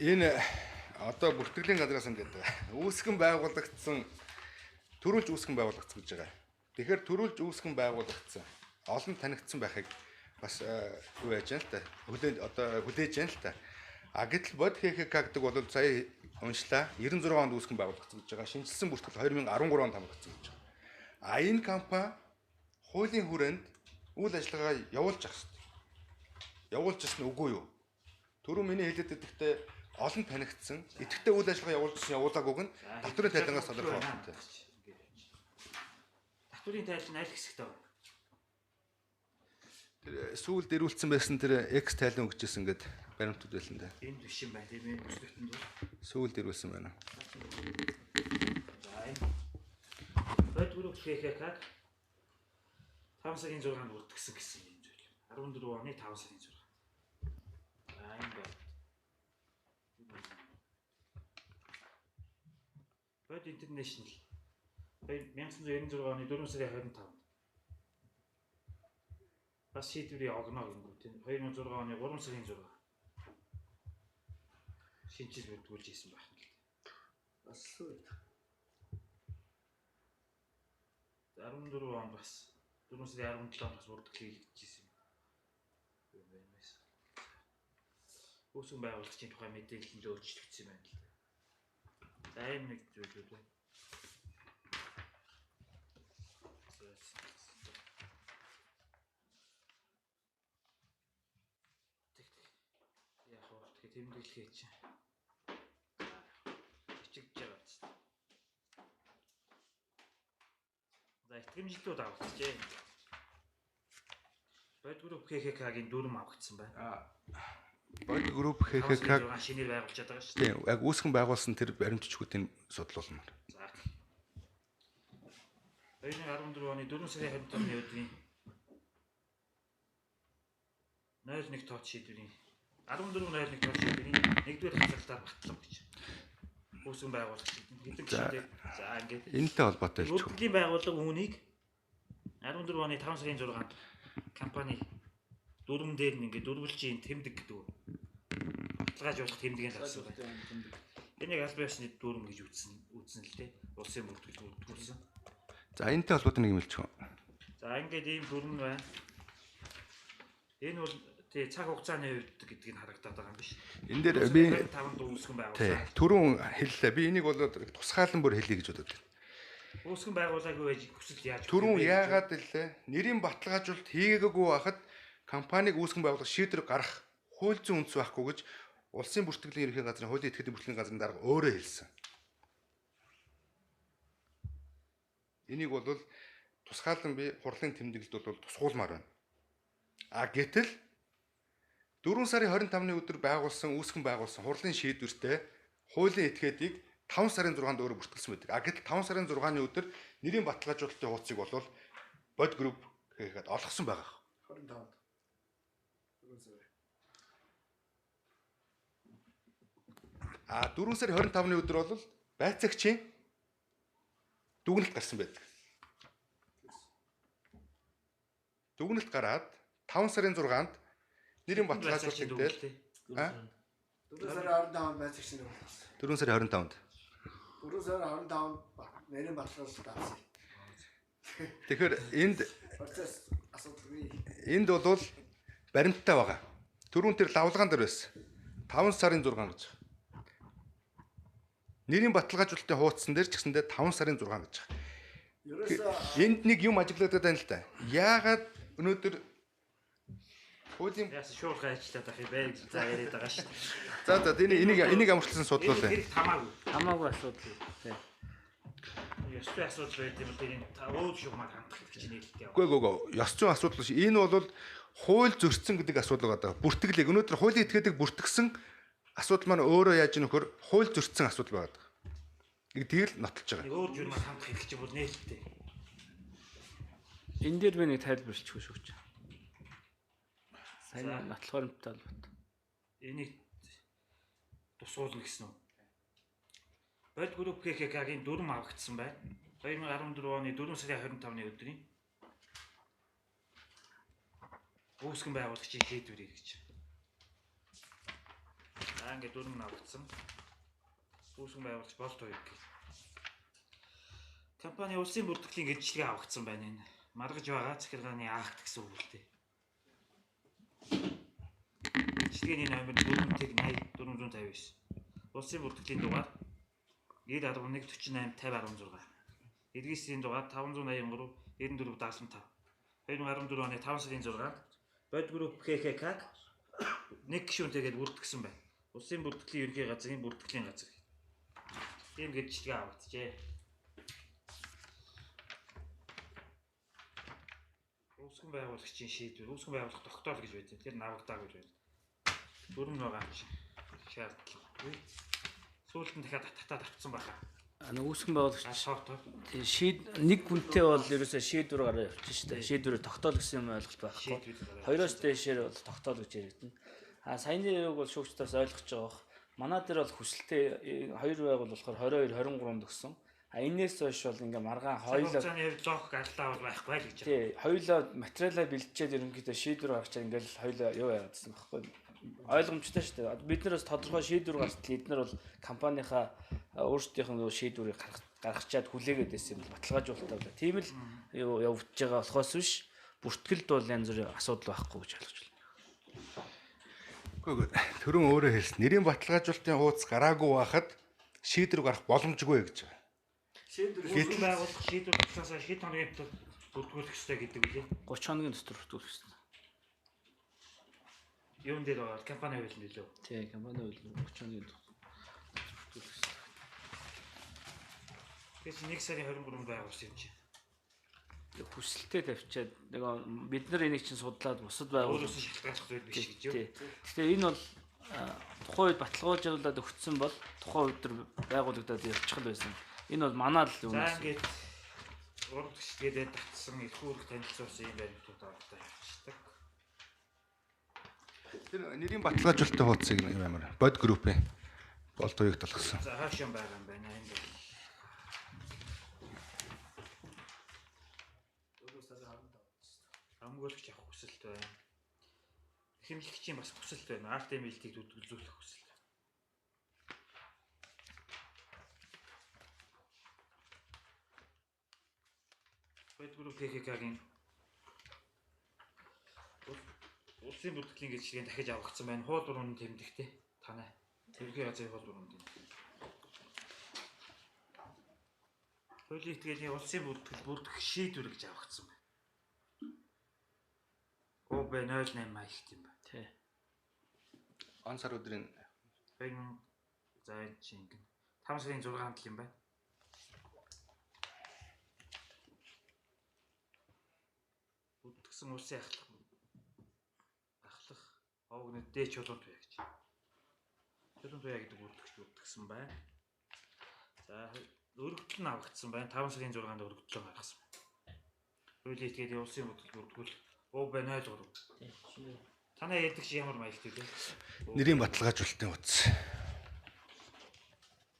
Энэ одоо бүртгэлийн газраас ингээд үүсгэн байгуулагдсан төрүүлж үүсгэн байгуулагдсан гэж байгаа. Тэгэхээр төрүүлж үүсгэн байгуулагдсан олон танигдсан байхыг бас юу яаж яана л та. Хүлээж одоо хүлээж яана л та. А гэтэл бод ХХК гэдэг бол сая уншлаа 96 онд үүсгэн байгуулагдсан гэж байгаа. Шинжилсэн бүртгэл 2013 онд хамрагдсан гэж байгаа. А энэ компани хуулийн хүрээнд үйл ажиллагаа явуулж ах хэрэгтэй. Явуулж ирсэн үгүй юу? Түрүү миний хэлээд өгдөгтэй олон танигдсан, идэвхтэй үйл ажиллагаа явуулж ирсэн явуулаагүйг нь татврын тайлангаас тодорхой байна. Татврын тайлан аль хэсэгт байна? Тэр сүүлд ирүүлсэн байсан тэр X тайлан өгчээсэн гээд баримтууд байсан дээ. Энд биш юм байна тийм ээ. Бүслэгтэн дээр. Сүүлд ирүүлсэн байна. За энэ Бод Групп ХХК-г 5 сарын 6-нд бүртгэсэн гэсэн юм зүйл. 14 оны 5 сарын 6. За энэ бод. Бод International 1996 оны 4 сарын 25-нд бас шийдвэрийн огноо гингүү тийм 2006 оны 3 сарын 6 шинжил бүртгүүлж исэн байх нь л. Бас л 14 он бас 4 сарын 17 онд бас бүртгэл хийгдэж исэн юм байна байсан. Үүсгэн байгуулагчийн тухай мэдээлэл нь өөрчлөгдсөн юм байна л да. За энэ нэг зүйл үү. Тэг тэг. Яг уу тэгэхээр тэмдэглэхээ чинь. Бичигдэж байгаа биз. За итгэмжлэлүүд авагдчихжээ. Бод Групп ХХК-гийн дүрм авагдсан байна. Бод Групп ХХК шинээр байгуулж байгаа шүү дээ. Тийм, яг үүсгэн байгуулсан тэр баримтчгуудыг судлуулна. За. 2014 оны 4 сарын 25-ны өдрийн 01 тооч шийдвэрийн 1401 тооч шийдвэрийн 1-р хязгаарлалтаар батлав гэж. Үүсгэн байгуулагч хэдэн гишүүнтэй. За ингээд энэтэй холбоотой хэлчих. Бүртгэлийн байгууллага үүнийг 14 оны 5 сарын 6-нд компани дүрм дээр нь ингээд дөрвөлжийн тэмдэг гэдэг үү. Баталгаажуулах тэмдгийг л авсан байна. Энийг аль биесны дүрм гэж үзсэн л дээ. Улсын бүртгэл бүртгүүлсэн. За энэтэй холбоотой нэг юм хэлчих. За ингээд ийм дүрм байна. Энэ бол тий цаг хугацааны хувьд гэдгийг нь харагдаад байгаа юм биш. Энэ дээр би 5-нд үүсгэн байгуулсан. Түрүүн хэллээ. Би энийг бол тусгаалan бүр хэлье гэж бодод байна. Үүсгэн байгуулаагүй байж хүсэл яаж Түрүүн яагаад хэллээ? Нэрийн баталгаажуулалт хийгээгүй байхад компаниг үүсгэн байгуулах шийдвэр гаргах хууль зүйн үндэс байхгүй гэж улсын бүртгэлийн ерөнхий газрын хуулийн этгээдийн бүртгэлийн газрын дарга өөрөө хэлсэн. Энийг бол тусгаалan би хурлын тэмдэглэлд бол тусгуулмаар байна. А гэтэл 4 сарын 25-ны өдөр байгуулсан үүсгэн байгуулсан хурлын шийдвэртэй хуулийн этгээдийг 5 сарын 6-нд өөрөө бүртгэлсэн байдаг. А гэтэл 5 сарын 6-ны өдөр нэрийн баталгаажуулалтын хуудсыг бол Бод Групп хийгээд олгосон байгаа. 25-нд. 4 сар. А 4 сарын 25-ны өдөр бол байцаагчийн дүгнэлт гарсан байдаг. Дүгнэлт гараад 5 сарын 6-нд нэрийн баталгаажуулалтыг дээр 4 сарын 25-нд байцаагчийн дүгнэлт гарсан. 4 сарын 25-нд. 4 сарын 25-нд нэрийн баталгаажуулалт авсан. Тэгэхээр энд процесс асуудалгүй. Энд бол баримттай байгаа. Түрүүн тэр лавлгаан дээр байсан. 5 сарын 6 гэж. Нэрийн баталгаажуулалтын хуудсан дээр ч гэсэндээ 5 сарын 6 гэж. Ерөөсөө Энд нэг юм ажиглагдаад байна л да. Яагаад өнөөдөр хуулийн яасан шуурхай ажиллаад ах юм бэ гэж за яриад байгаа шүү дээ. За за энийг амарчлан судлуулъя. Хэрэг хамаагүй. Хамаагүй асуудал. Тий. Ёс зүйн асуудал байд юм бол тэр энэ өөр шугамар хандах гэдэг чинь нээлттэй. Үгүй үгүй үгүй. Ёс зүйн асуудал биш. Энэ бол хууль зөрчсөн гэдэг асуудал байгаа. Бүртгэлийг өнөөдөр хуулийн этгээдэг бүртгэсэн асуудал маань өөрөө яаж нөхөр хууль зөрчсөн асуудал байгаа. Гэдгийг л нотолж байгаа. Нэг өөр журмаар хандах гэдэг чинь бол нээлттэй. Энэ дээр би нэг тайлбарлчих шүү гэж. Сайн нотлохоор юмтай холбоотой. Энийг тусгуулна гэсэн үү? Бод Групп ККК-гийн дүрм авагдсан байна. 2014 оны 4 сарын 25-ны өдрийн үүсгэн байгуулагчийн шийдвэрийг гэж. За ингээд дүрм авагдсан. Үүсгэн байгуулагч Болт хоёр гэх. Компани улсын бүртгэлийн гэрчлэгээ авагдсан байна энэ. Маргаж байгаа захиргааны акт гэсэн үг л дээ. Гэрчлэгээний номер 4-80 459. Улсын бүртгэлийн дугаар 90.1 48 50.16. Иргэншлийн дугаар 583 94 75. 2014 оны 5 сарын 6-нд Бод групп ХХК-г нэг гишүүнтэйгээд бүртгэсэн байна. Улсын бүртгэлийн ерөнхий газрын бүртгэлийн газар. Тийм гэрчлэгээ авагджээ. Үүсгэн байгуулагчийн шийдвэр, үүсгэн байгуулах тогтоол гэж байдаг. Тэр навагдаагүй байна. Дөрөв байгаа юм шиг шаардлагагүй. Сүүлд нь дахиад татаад авцсан байхаа. Нэг үүсгэн байгуулагч Шоотор. шийд нэг хүнтэй бол ерөөсөө шийдвэр гараа явчих шүү дээ. Шийдвэрээ тогтоол гэсэн юм ойлголт байхгүй. Хоёроос дээшээр бол тогтоол гэж яригдана. А саяны юуг бол шүүгч бас ойлгож байгаа бох. Манай дээр бол хүсэлтээ хоёр байгуул болохоор 22 23-нд өгсөн. А энээс хойш бол ингээ маргаан хоёулаа хугацааны хувьд зоох гарлаа бол байхгүй л гэж байна. Тий, хоёулаа материалаа бэлтжээд ерөнхийдөө шийдвэр гаргачаа ингээл хоёулаа юу яагаад гэсэн байхгүй. Ойлгомжтой шүү дээ. Бид нар бас тодорхой шийдвэр гаргалтал эднэр бол компанийнхаа өөрсдийнх нь шийдвэрийг гаргачаад хүлээгээд байсан юм бол баталгаажуулалтаа байлаа. Тийм л юу явагдаж байгаа болохоос биш бүртгэлд бол янз бүрийн асуудал байхгүй гэж ойлгож байна. Үгүй түрүүн өөрөө хэлсэн. Нэрийн баталгаажуулалтын хууц гараагүй байхад шийдвэр гарах боломжгүй гэж байгаа. Шийдвэр Үүсгэн байгуулах шийдвэр гаргасаасаа хэд хоногийн дотор бүртгүүлэх ёстой гэдэг үлээ. 30 хоногийн дотор бүртгүүлэх ёстой. Юун дээр байгаа компани хууль нөлөө. Тий, компани хууль 30 хоногийн дотор бүртгүүлэх ёстой. Тэр чинь 1 сарын 23-нд байгуулсан юм чи. Хүсэлтээ тавьчаад нэг бид нар энийг чинь судлаад бусад байгууллага өөрөөс нь шалтгааллах зүйл биш гэж юу. Тий. Гэхдээ энэ бол тухайн үед баталгаажуулаад өгсөн бол тухайн өдөр байгуулагдаад явчих л байсан. Энэ бол манай л юм. За ингээд ураг гიშгээд татсан их үүрэг танилцуулсан юм баримтууд авдаг явчихдаг. Тэр нэрийн баталгаажуулалтын хуудсыг юм амар бод группийн болт уягт болгосон. За хойш юм байгаа юм байна энэ бол. 4 сарын 25-нд. Хамгуулагч авах хүсэлт байна. Хэмжлэгчийн бас хүсэлт байна. Арт эмэлтийг зүтгэлзүүлэх хүсэл. Бод групп ХХК-гийн улсын бүртгэлийн гэрчлэгийг дахиж авахсан байна. Хууль дүрмийн тэмдэгтэй танай. Тэрхүү газрын хууль дүрмийн тэмдэг. Хуулийн этгээлийн улсын бүртгэл бүртгэх шийдвэр гэж авагдсан байна. ОБ 08 маягт юм байна. Тий. Он сар өдрийн 2000 за энэ чинь ингэн 5 сарын 6-нд л юм байна. Бүртгэсэн улсын ахлах овг нэг дэ чулуун туяа гэж. Чулуун туяа гэдэг бүртгэгч бүртгэсэн байна. За өргөдөл нь авагдсан байна. 5 сарын 6-нд өргөдлөө гаргасан байна. Хуулийн этгээдийн улсын бүтгэл бүртгүүл УБ 03. Танай ярьдаг чи ямар маягтай вэ? Нэрийн баталгаажуулалтын хуудас.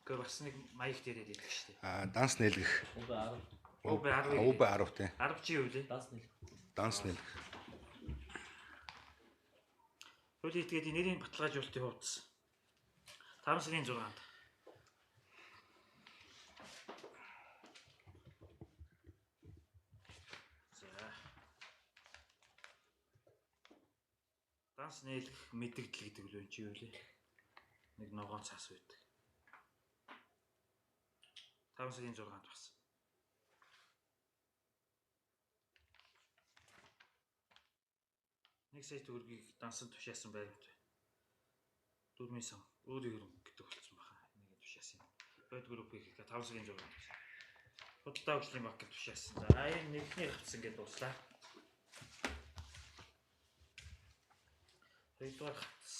Гэхдээ бас нэг маягт яриад байдаг шүү дээ. Аа данс нээлгэх. УБ 10. УБ 10. УБ 10 тий. 10 чи юу лээ? Данс нээлгэх. Данс нээлгэх. Хуулийн этгээдийн нэрийн баталгаажуулалтын хуудас. 5 сарын 6-нд. За. Данс нээлгэх мэдэгдэл гэдэг л юм чи юу лээ? Нэг ногоон цаас байдаг. 5 сарын 6-нд бас. Нэг сая төгрөгийг дансан тушаасан баримт байна. Дөрмийн сан өөрийн хөрөнгө гэдэг болцсон баха. Энийг тушаасан юм. Бод группийг 5 сарын 6-нд. Худалдаа хөгжлийн банк тушаасан. За энэ нэгний хавцсан гэдээ дууслаа. Хоёрдугаар хавцас.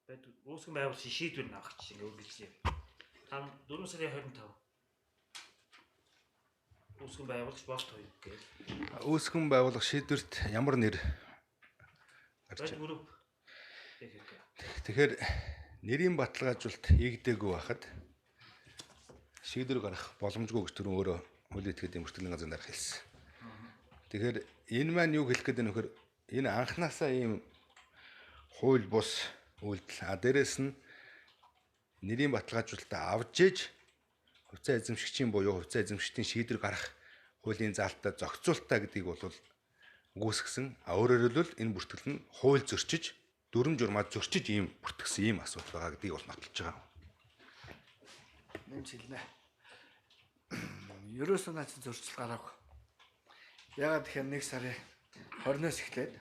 Бод үүсгэн байгуулалтын шийдвэр нь авах чинь ингээ үргэлжлэе. 5 4 сарын 25. Үүсгэн байгуулагч болт хоёр гээл. Үүсгэн байгуулах шийдвэрт ямар нэр гарч байна? Групп. Тэгэхээр нэрийн баталгаажуулалт хийгдээгүй байхад шийдвэр гаргах боломжгүй гэж түрүүн өөрөө хуулийн этгээдийн бүртгэлийн газрын дарга хэлсэн. Тэгэхээр энэ маань юу хэлэх гээд байна вэхээр энэ анханасаа ийм хууль бус үйлдэл. А дээрэс нь нэрийн баталгаажуулалтаа авч ээж хувьцаа эзэмшигчийн буюу хувьцаа эзэмшигчдийн шийдвэр гаргах хуулийн заалтаа зохицуултаа гэдгийг бол үүсгэсэн. А өөрөөр хэлбэл энэ бүртгэл нь хууль зөрчиж, дүрм журмаа зөрчиж ийм бүртгэсэн ийм асуудал байгаа гэдгийг бол нотолж байгаа. Нэмж хэлнэ. Ерөөсөө наа чинь зөрчил гараагүй. Ягаад тэгэхээр 1 сарын 20-наас эхлээд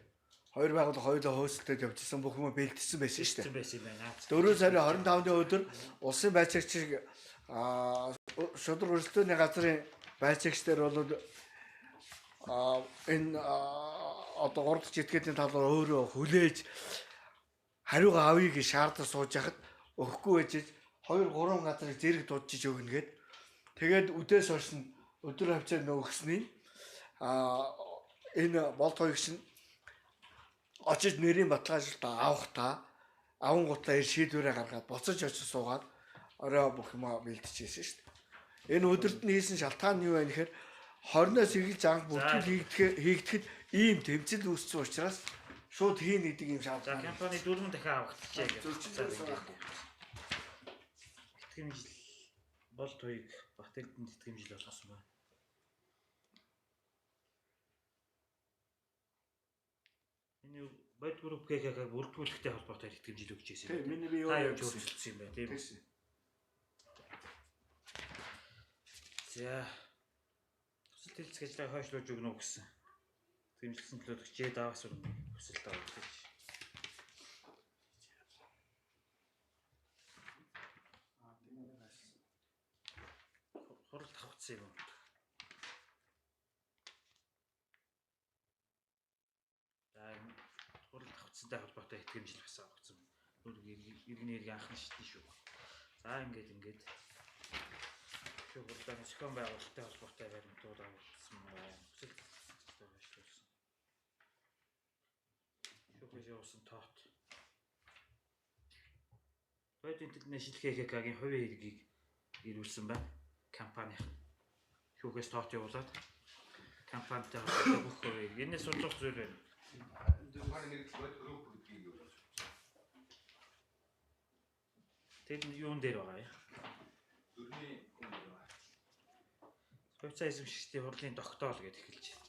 хоёр байгууллага хоёулаа хөөцөлдөд явж исэн бүх юм бэлтжсэн байсан шүү дээ. Байсан юм байна. 4 сарын 25-ны өдөр улсын байцаагчийг шудраг өрсөлдөөний газрын байцаагчдэр бол энэ одоо 3 дахь этгээдийн талаар өөрөө хүлээж хариугаа авъя гэж шаардаж сууж яхад өгөхгүй байж 2 3 газрыг зэрэг дуудаж өгнө гээд тэгээд үдээс хойш нь өдөр хавцаа нөгсөний энэ болт хоёрч нь очиж нэрийн баталгаажуулалтаа авахтаа авангуудаа ир шийдвэрээ гаргаад буцаж очиж суугаад орой бүх юмаа бэлтжижсэн шүү дээ. Энэ өдөрт нь хийсэн шалтгаан нь юу вэ гэхээр 20-оос эхэлж анх бүртгэл хийгдэхэд ийм тэмцэл үүссэн учраас шууд хийн гэдэг ийм шаардлага. За компани 4 дахин авагдчихжээ гэж. Итгэмжил бол туйг Бат Эрдэнэт итгэмжил болгосон байна. Энэ Бод групп ГКК-г бүрдгүүлэхтэй холбоотой итгэмжил өгч ирсэн юм. Тийм, миний би юу явж өөрчилсөн юм байна, тийм үү? За. Төсөл хэлцэх ажлаа хойшлуулж өгнө үү гэсэн. Итгэмжилсэн төлөөлөгчээ даваас өрнө хүсэлт авагдаж. Хурал тавцсан юм. За хурал тавцсантай холбоотой итгэмжил бас авагдсан. Иргэний эрг анхны шатны шүү. За ингээд шүүх хурлын зохион байгуулалттай холбоотой баримтууд авагдсан байна. Хүсэлт хойшлуулсан. Шүүхээс явуулсан тоот. Бод Интернэшнл ХКК-гийн хувийн хэргийг ирүүлсэн байна. Компанийн шүүхээс тоот явуулаад компанитай холбоотой бүх хувийн хэрэг. Энэс судлах зүйл байна. Компани нэгдэл Бод групп гэдгийг юу болж байна? Тэр нь юун дээр байгаа юм? Дөрвийн хүн дээр байгаа. Хувьцаа эзэмшигчдийн хурлын тогтоол гэдээ эхэлж байна.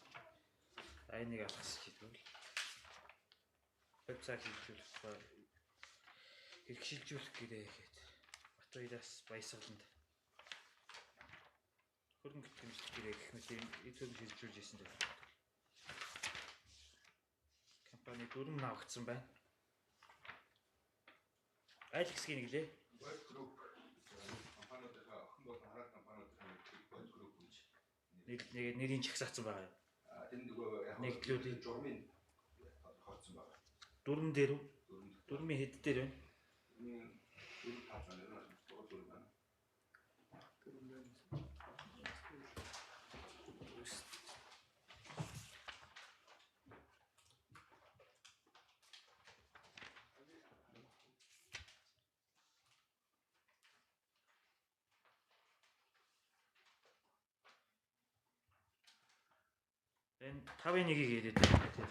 За энийг алгасч идэвэл хувьцаа шилжүүлэх тухай хэрэгшилжүүлэх гэрээ гээд Батбаяраас Баясгаланд хөрөнгө итгэмжлэх гэрээ гэх мэт ийм эд хөрөнгө шилжүүлж ирсэн дээр. Компани 4 авагдсан байна. Аль хэсгийг нэглээ? Бод групп компаниудынхаа охин болон хараат компаниудынхаа нэгдлийг Бод групп гэж нэг нэрийн жагсаацсан байгаа юм. Тэр нөгөө яг нэгдлүүдийн журмын тодорхойлсон байгаа. Дөрвөн дээр үү? Дөрмийн хэд дээр байна? Дөрмийн дөрөв тал байна. Энэ дөрөв байна. Энэ 5-ын 1-ийг яриад байна тийм.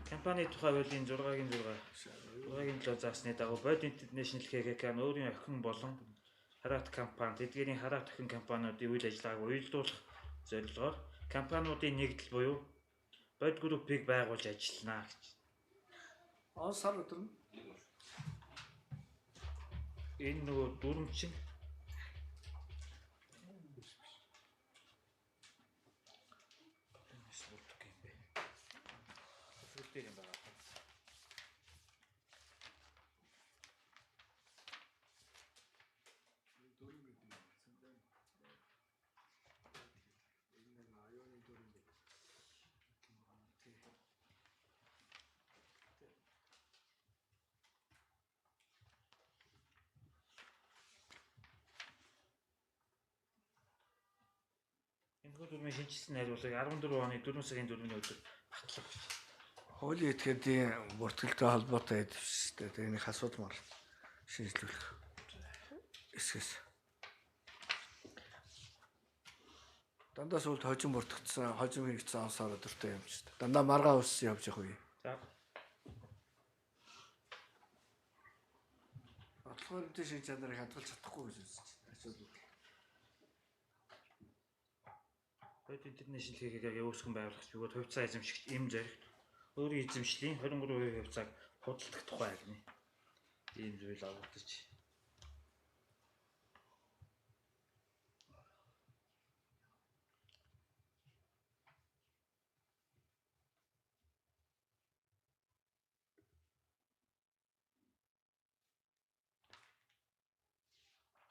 Компани тухай хуулийн 6-гийн 6, 6-гийн 7 заасны дагуу Бод Интернэшнл ХКК нь өөрийн охин болон хараат компани, тэдгээрийн хараат охин компаниудын үйл ажиллагааг уялдуулах зорилгоор компаниудын нэгдэл буюу Бод группийг байгуулж ажиллана гэж. Он сар өдөр нь Энэ нөгөө дүрм чинь дээр юм байна. Энэхүү дүрмийн шинэчилсэн найруулгыг 14 оны 4 сарын 4-ний өдөр батлав гэж. Хуулийн этгээдийн бүртгэлтэй холбоотой хэвштэй. Тэгээ нэг асуудал мар шинжилүүлэх хэсгээс. Дандаа сүүлд хожим бүртгэгдсэн, хожим хийгдсэн он сар өдөртэй юм ч. Дандаа маргаа өссөн явж явах үе. За. Нотлох баримтын шин чанарыг хадгалж чадахгүй гэж үзэж байна. Асуудал. Бод Интернэшнл ХХК-г үүсгэн байгуулагч бөгөөд хувьцаа эзэмшигч эм зоригт өөрийн эзэмшлийн 23% хувьцааг худалдах тухай гинэ. Ийм зүйл авагдаж.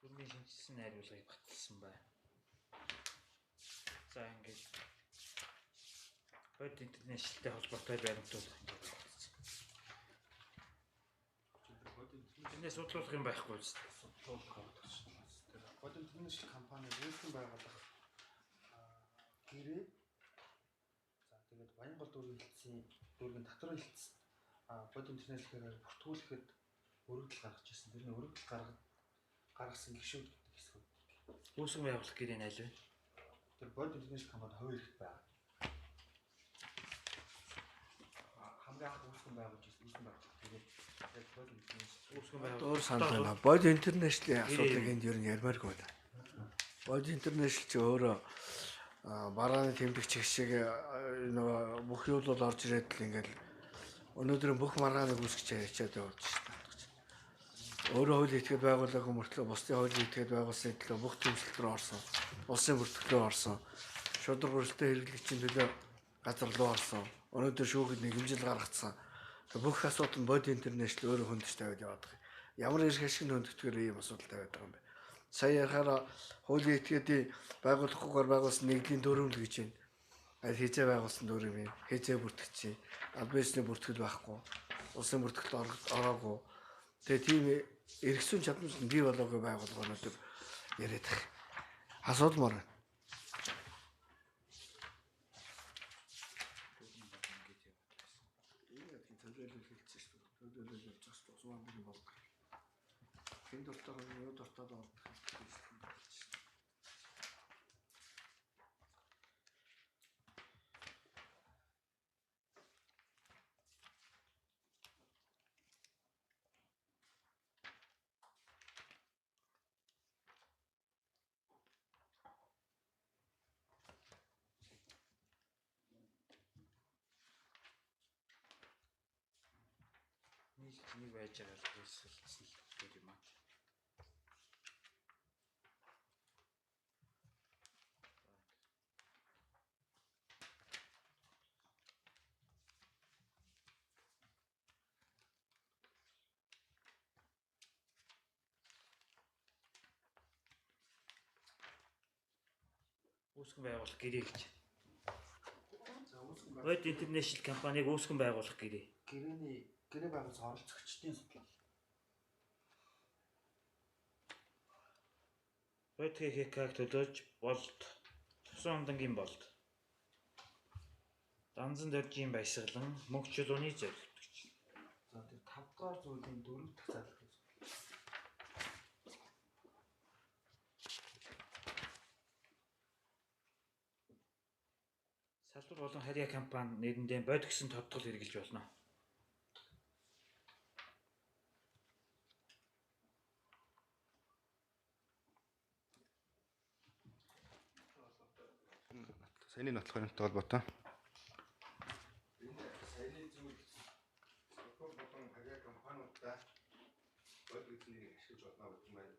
Дүрмийн шинжилсэн найруулгыг баталсан байна. За ингээд Бод Интернэшнлтэй холбоотой баримтууд ингээд авагдсан. Тэрнээ судлуулах юм байхгүй үст. Судлуулах авагдаж байна. Тэр Бод Интернэшнл компани үүсгэн байгуулах гэрээ. За тэгээд Баянгол дүүргийн хэлтсийн дүүргийн татварын хэлтс Бод Интернэшнл-ээр бүртгүүлэхэд өргөдөл гаргаж ирсэн. Тэрний өргөдөл гаргасан гишүүд гэдэг хэсэг. Үүсгэн байгуулах гэрээ нь аль вэ? Тэр Бод Интернэшнл компани хувийн эрхт байгаа. Хамгийн анх үүсгэн байгуулж ирсэн, үүсгэн байгуулж тэгээд яг Бод Интернэшнл Үүсгэн байгуулах Өөр санал байна. Бод Интернэшнлийн асуудлыг энд ер нь ярмааргүй байна. Бод Интернэшнл чи өөрөө барааны тэмдэгч шиг нөгөө бүх юул бол орж ирээд л ингээл өнөөдөр бүх маргааныг үүсгэж ячаад явуулж шүү дээ. Өөрөө хуулийн этгээд байгуулаагүй мөртлөө бусдын хуулийн этгээд байгуулсны төлөө бүх тэмцэлт рүү орсон. Улсын бүртгэл рүү орсон. Шударга өрөлтөө хэрэглэгчийн төлөө газар руу орсон. Өнөөдөр шүүхэд нэгэмжил гаргацсан. Бүх асуудал нь Бод Интернэшнл өөрөө хөндөж тавиад яваад байгаа. Ямар эрх ашиг нь хөндөгдөхөөр ийм асуудал тавиад байгаа юм бэ? Сая ярихаараа хуулийн этгээдийн байгуулахгүйгээр байгуулсан нэгдлийн дүрм л гэж байна. Аль хизээ байгуулсан дүрм юм. Хизээ бүртгэж. Аль биесний бүртгэл байхгүй. Улсын бүртгэлд ороогүй. Тэгээ тийм эрх зүйн чадамж нь бий болоогүй байгууллага өнөөдөр яриад байгаа. Асуудалмаар байна. Төлөөлөл хэлсэн шүү дээ. Төлөөлөл явж байгаа шүү дээ. Суман бий болдог. Хэн дуртай юу дуртай болдог гэж шүү дээ. Нийлж нэг байж байгаа л хэлсэн л юм аа. Үүсгэн байгуулах гэрээ гэж. За үүсгэн байгуулах Бод Интернэшнл компаниг үүсгэн байгуулах гэрээ. гэрээний гэрээ байгуулсан оролцогчдын судлал. Бод ХХК-г төлөөж болд. Тусан хондангийн болд. Данзан дөржийн баясгалан мөнх чулууны зоригтгч. За тэр 5 дугаар зүйлийн 4 дахь зарлалын судлал. Салбар болон харьяа компани нэрэндээ бод гэсэн тодтол хэрэглэж болно. Саяны нотлох баримттай холбоотой. Энэ саяны зүйл салбар болон харьяа компаниудаа бод гэсэн нэрийг ашиглаж болно гэдэг юм байна.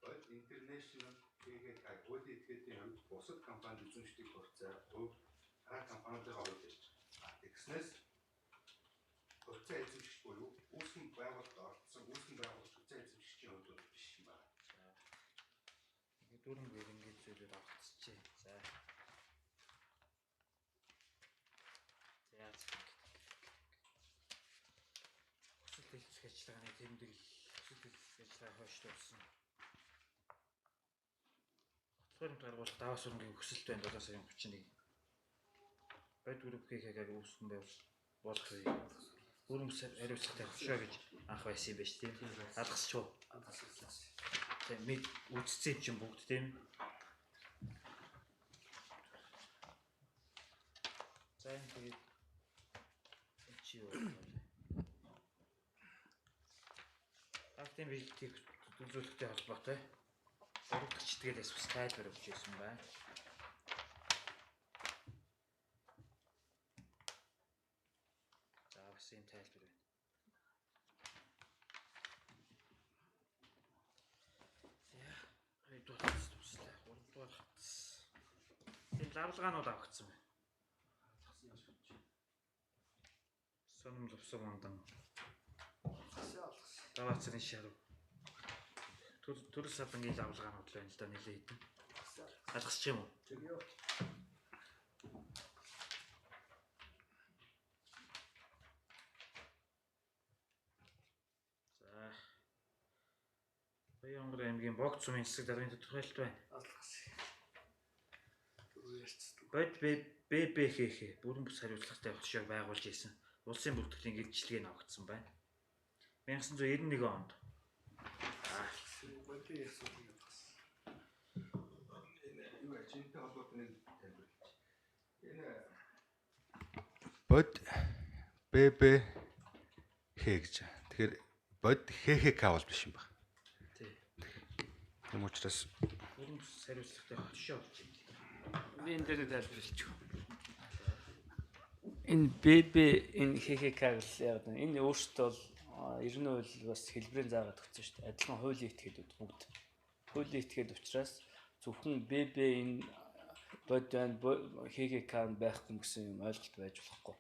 Бод Интернэшнл ХХК хуулийн этгээдийн хувьд бусад компанид эзэмшдэг хувьцаа хувь хараа компаниудын хувьд ярьж байгаа. Тэгснээс хувьцаа эзэмшигч буюу үүсгэн байгуулалт оролцсон үүсгэн байгуулагч хувьцаа эзэмшигчийн хувьд бол биш юм байна. Ингээд дөрөв бэр ингээд зүйлүүд авагдчихжээ. За. За Хүсэл хэлцэх ажиллагааны тэмдэглэл, хүсэл хэлцэх ажиллагаа хойшлуулсан. Нотлохын гаргуулах даваа сүрэнгийн хүсэлт байна 7 сарын 31. Бод групп ХХК-г үүсгэн болох бүрэмс хариуцлагатай хошоо гэж анх байсан юм байна шүү дээ. Алгасч уу? Алгассан. Тийм мэд үздсэн юм чинь бүгд тийм. За энэ тэгээд энэ чи юу вэ? Актын биелэлтийг үзүүлэхтэй холбоотой 3 дахь читгээлээс бас тайлбар өгч ирсэн байна. За бас ийм тайлбар байна. За 2 дугаар хавцас дуслаа. 3 дугаар хавцас. Тийм лавлгаанууд авагдсан байна. Сонин лувсан мандан. Даваацрын шарв. Төрөл садангийн лавлгаанууд л байна л да нэлээд хэдэн. Алгасчих юм уу? За. Баянгар аймгийн Богд сумын засаг даргын тодорхойлолт байна. Бод ББХХ бүрэн бүс хариуцлагатай хоршоог байгуулж ирсэн. Улсын бүртгэлийн гэрчлэгийг нь авагдсан байна. 1991 онд. Энэ юу ажинтай холбоотой нэг тайлбарлаж. Энэ бод ББХ гэж. Тэгэхээр бод ХХК бол биш юм байна. Тий. Тийм учраас Бүрэн бүс хариуцлагатай хоршоо болж байна. Би энэ дээр тайлбарлаж. Энэ ББ энэ ХХК гэл яг энэ өөртөө бол 90% бас хэлбэрийн заагаад өгсөн шүү дээ. Адилхан хуулийн этгээдүүд бүгд. Хуулийн этгээд учраас зөвхөн ББ энэ бод байна, ХХК нь байхгүй гэсэн юм ойлголт байж болохгүй.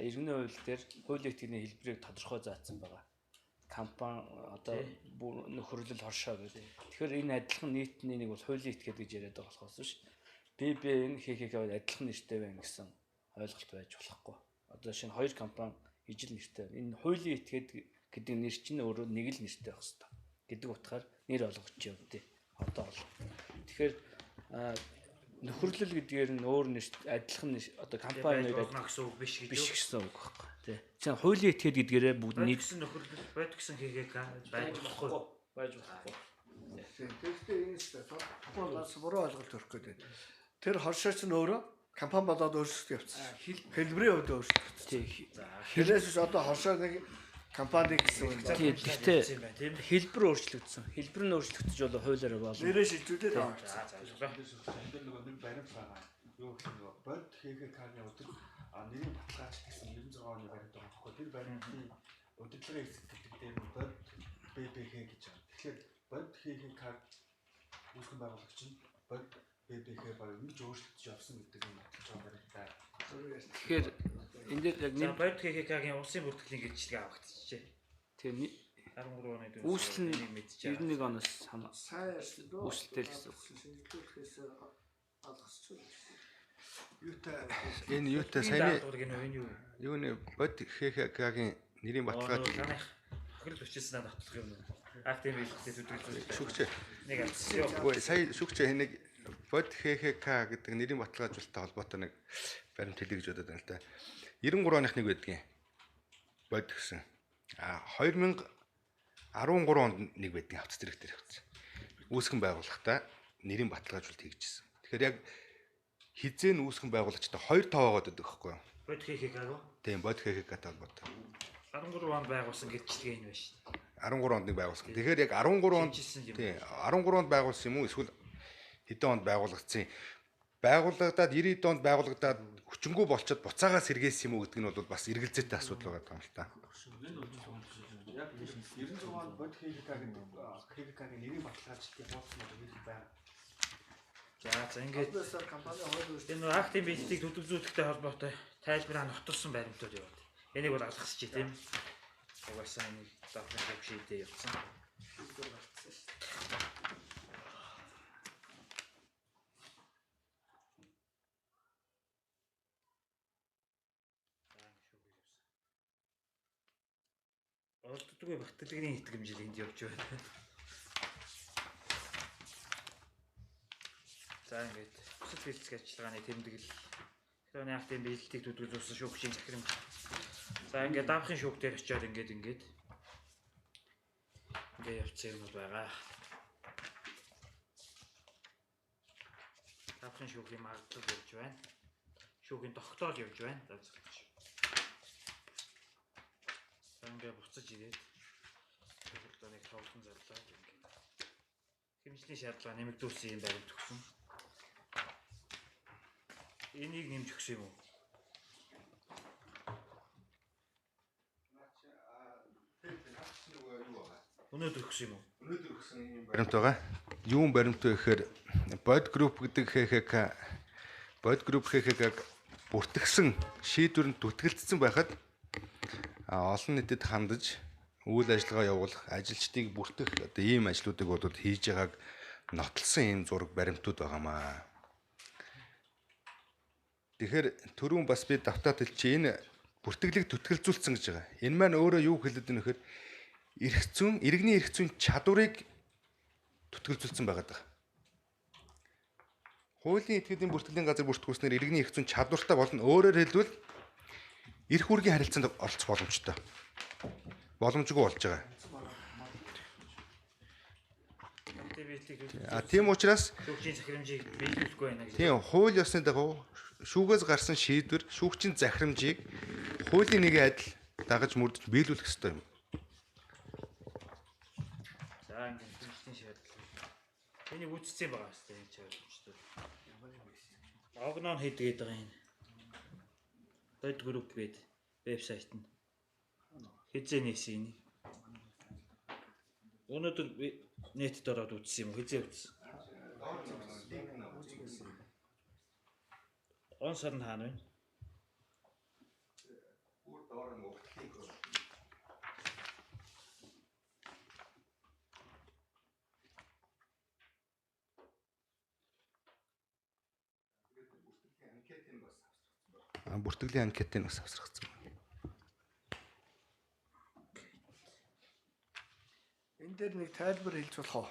Иргэний хууль дээр хуулийн этгээний хэлбэрийг тодорхой заасан байгаа. Компани одоо нөхөрлөл хоршоо гэдэг. Тэгэхээр энэ адилхан нийтний нэг бол хуулийн этгээд гэж яриад байгаа болохоос биш. ББ энэ ХХК бол адилхан нэртэй байна гэсэн ойлголт байж болохгүй. Одоо шинэ хоёр компани ижил нэртэй. Энэ хуулийн этгээд гэдэг нэр чинь өөрөө нэг л нэртэй байх хэвээр гэдэг утгаар нэр олгож явдээ. Одоо бол. Тэгэхээр нөхөрлөл гэдгээр нь өөр нэр адилхан одоо компани нэг болно гэсэн үг биш гэж биш гэсэн үг байхгүй. Тий. Чинь хуулийн этгээд гэдгээрээ бүгд нэг гэсэн нөхөрлөл бод гэсэн ХХК байж болохгүй. Байж болохгүй. Тэгэхдээ энэ тодорхой бас буруу ойлголт төрөх гээд байна. Тэр хоршооч нь өөрөө компани болоод өөрчлөлт явцсан. Хэлбэрийн хувьд өөрчлөгдсөн. Тэрнээс биш одоо хоршоо нэг компани гэсэн юм байна. Тийм. Гэхдээ хэлбэр өөрчлөгдсөн. Хэлбэр нь өөрчлөгдөж бол хуулиараа болно. Нэрээ шилжүүлээд авчихсан. За ойлголоо. Энэ дээр нөгөө нэг баримт байгаа. Юу гэх юм нөгөө бод ХХК-ны өдөр нэрийн баталгаач гэсэн 96 оны баримт байгаа байхгүй. Тэр баримтын удирдлагын хэсэг гэдэг дээр нь бод ББХ гэж байгаа. Тэгэхээр бод ХХК үүсгэн байгуулагч нь бод ББХ баг ингэж өөрчлөгдөж явсан гэдэг нь баталж байгаа баримтаа. Тэгэхээр энэ дээр яг нэг бод ХХК-гийн улсын бүртгэлийн гэрчлэг авагдчихжээ. Тийм 13 оны дөрөв үүсэл нь 91 оноос хамаа сайн ярьсан дөө. Үүсэлтэй л гэсэн үг. Шинжилүүлэхээс алгасчих. Юутай энэ юутай саяны энэ юу? Юуны бод ХХК-гийн нэрийн баталгааж тохирол хүчээсэн надад ботлох юм. Актын биелэлтэй зүтгэлзүүлэх. Шүгчээ. Нэг алцсан. Үгүй сая шүгчээ нэг бод ХХК гэдэг нэрийн баталгаажуулалттай холбоотой нэг баримт хэлье гэж бодод байна л да. 93 оных нэг байдгийн. Бод гэсэн. А 2013 онд нэг байдгийн хавц зэрэг дээр хавц. Үүсгэн байгуулахдаа нэрийн баталгаажуулалт хийжсэн. Тэгэхээр яг хизээ нь үүсгэн байгуулагчтай хоёр тоогоод байдаг байхгүй юу? Бод ХХК юу? Тийм, бод ХХК-тай холбоотой. 13 онд байгуулсан гэрчлэгээ энэ байна шүү дээ. 13 онд нэг байгуулсан. Тэгэхээр яг 13 онд тийм 13 онд байгуулсан юм уу эсвэл хэдэн онд байгуулагдсан? Байгуулагдаад 90 онд байгуулагдаад хүчингү болчоод буцаагаа сэргээсэн юм уу гэдэг нь бол бас эргэлзээтэй асуудал байгаа юм л та. Яг 96 онд бод ХХК-гийн ХХК-гийн нэрийн баталгаачлалтыг хуулсан бол энэ байна. За за ингээд компани хууль энэ нөө актын биелэлтийг төдөвзүүлэхтэй холбоотой тайлбараа нотолсон баримтууд яваад. Энийг бол алгасчих тийм. Угаасаа энийг давхрын хөв шийдээ явцсан. Олддоггүй Батлэгний итгэмжил энд явж байна. За ингээд өсөлт бэлтгэх ажиллагааны тэмдэглэл. Хэрвээ актын биелэлтийг төдөлжүүлсэн шүүгчийн захирамж. За ингээд даавхын шүүх дээр очиод ингээд ингээд явцсан юм бол байгаа. Даавхын шүүхийн магадлал явж байна. Шүүхийн тогтоол явж байна. За зөвлөж. За ингээд буцаж ирээд тохиолдолыг Тоглон зарлаа ингээд. Хэмжлийн шаардлага нэмэгдүүлсэн юм баримт өгсөн. Энийг нэмж өгсөн юм уу? Өнөөдөр өгсөн юм уу? Өнөөдөр өгсөн юм баримт байгаа. Юун баримт вэ гэхээр Bod Group гэдэг ХХК Bod Group ХХК-г бүртгэсэн шийдвэр нь зүтгэлдсэн байхад олон нийтэд хандаж үйл ажиллагаа явуулах, ажилчдыг бүртгэх одоо ийм ажлуудыг бол хийж байгааг нотлсон ийм зураг баримтууд байгаамаа. Тэгэхээр түрүүн бас би давтаад хэлчихье, энэ бүртгэлийг зүтгэлзүүлсэн гэж байгаа. Энэ маань өөрөө юу хэлээд байна гэхээр эрх зүйн, иргэний эрх зүйн чадварыг зүтгэлзүүлсэн байгаад байгаа. Хуулийн этгээдийн бүртгэлийн газар бүртгүүлснээр иргэний эрх зүйн чадвартай болно. Өөрөөр хэлбэл эрх үүргийн харилцаанд оролцох боломжтой. Боломжгүй болж байгаа. А тийм учраас шүүгчийн захирамжийг биелүүлэхгүй байна гэж. Тийм, хууль ёсны дагуу шүүгээс гарсан шийдвэр, шүүгчийн захирамжийг хуулийн нэгэн адил дагаж мөрдөж биелүүлэх ёстой юм. За ингээд хэмжлийн шаардлага. Энийг үүсгэсэн байгаа хэвээр энэ ч ойлгомжтой. Огнон хийдэг гэдэг юм. Bod Group гээд вебсайт нь. Хизээ нээсэн энийг. Өнөөдөр нэтэд ороод үзсэн юм уу? Хизээ үзсэн. Он сар нь хаана вэ? Бүр доор нь уртлыг. Бүртгэлийн анкетыг бас авсрагдсан байна. Энэ дээр нэг тайлбар хэлж болох уу?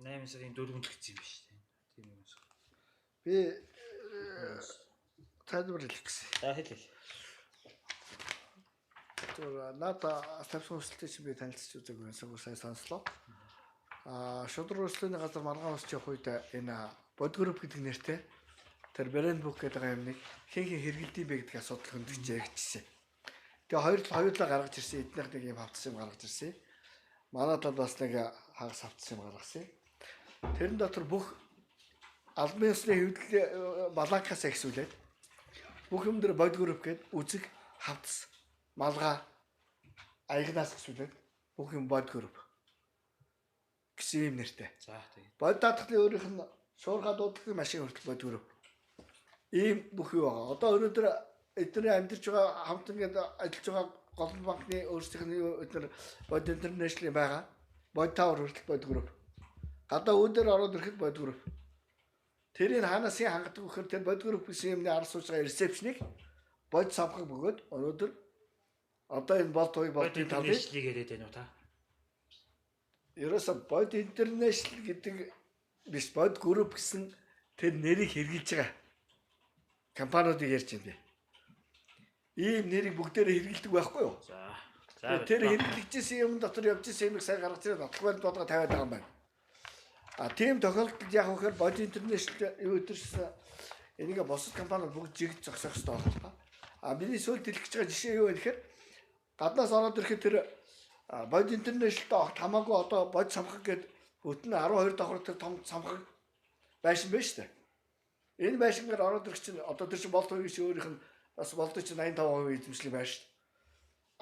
8 сарын 4-нд гэсэн юм биш үү? Тийм юм шиг. Би тайлбар хэлэх гэсэн. За хэл. Тэр надад тавьсан хүсэлтийг чинь би танилцж үзээгүй юм. Сайн сонслоо. Аа шудраг өрсөлдөөний газар маргаан усч явах үед энэ Bod Group гэдэг нэртэй тэр брэнд бук гэдэг юм нэг хин хин хэрэгэлдэв бэ гэдэг асуудал хөндөж яригдчихсэн. Тэгээ хоёулаа гаргаж ирсэн. Эднийх нэг юм хавцсан юм гаргаж ирсэн. Манай тал бас нэг хагас хавцсан юм гаргасан. Тэрэн дотор бүх албан ёсны хэвлэл баланкаас ихсүүлээд бүх юм дээр Bod Group гэдэг үзэг, хавцс, малгай, аягнаас ихсүүлээд бүх юм Bod Group гэсэн юм нэртэй. За тэгээ. Bod даатгалын өөрийнх нь шуурхай дуудлагын машин хүртэл Bod Group. Ийм бүх юу байгаа. Одоо өнөөдөр эдний амьдарч байгаа хамт ингээд ажиллаж байгаа гол банкны өөрсдийнх нь эднэр Bod International байгаа. Bod Tower хүртэл Bod Group. Гадаа үүдээр ороод ирэхэд Bod Group. Тэрийг хаанаас хангадаг вэхээр тэр Bod Group гэсэн юмны ар сууж байгаа ресепшнийг Bod самхаг бөгөөд өнөөдөр одоо энэ болд туй болдын талыг яриад байна уу та? Ерөөсө Bod International гэдэг биш Bod Group гэсэн тэр нэрийг хэрэгжилж байгаа компаниудыг ярьж байна би. Ийм нэрийг бүгдээрээ хэрэгэлдэг байхгүй юу? За. За. Тэр хэрэглэгдсэн юм дотор явж исэн юмыг сайн гаргаж ирээд нотлох баримт болгоо тавиад байгаа юм байна. А тийм тохиолдолд яг вэхээр Bod International юу өдөрсөн энийг бусад компаниуд бүгд жигд зогсоох хэрэгтэй байх л та. А миний сүүлд хэлэх гэж байгаа жишээ юу вэ гэхээр гаднаас ороод ирэхэд тэр Bod International-д огт хамаагүй одоо Bod самхаг гээд бүтэн 12 давхар тэр том самхаг байшин байна шүү дээ. Энэ байшингаар ороод ирэх чинь одоо тэр чинь болд хувийн шиг өөрийнх нь бас болдоо чинь 85% эзэмшлэг байна шүү дээ.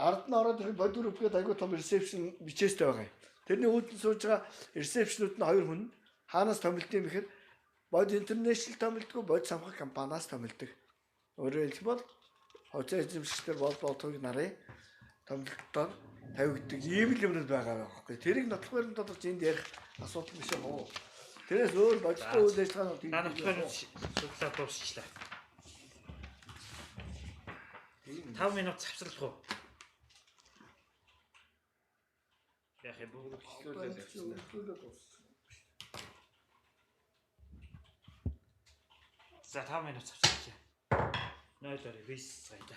Ард нь ороод ирэхэд Bod Group гээд айгүй том ресепшн бичээстэй байгаа юм. Тэрний үүдэн сууж байгаа ресепшнүүд нь хоёр хүн хаанаас томилд юм бэхээр Bod International томилдгүй, Bod самхаг компаниас томилдог. Өөрөөр хэлбэл хувьцаа эзэмшигчдэр болдгыг нарын томилолтоор тавигддаг ийм л юмнууд байгаа байхгүй. Тэрийг нотлох баримт болгож энд ярих асуудал биш яг уу. Тэрээс өөр бодиттой үйл ажиллагаанууд Та нотлох баримт судлаа дуусчлаа. 5 минут завсарлах уу? Яг юм бүх Хөлөөлөл явчихсан. За 5 минут завсарлаа. 0-оор вис гайда.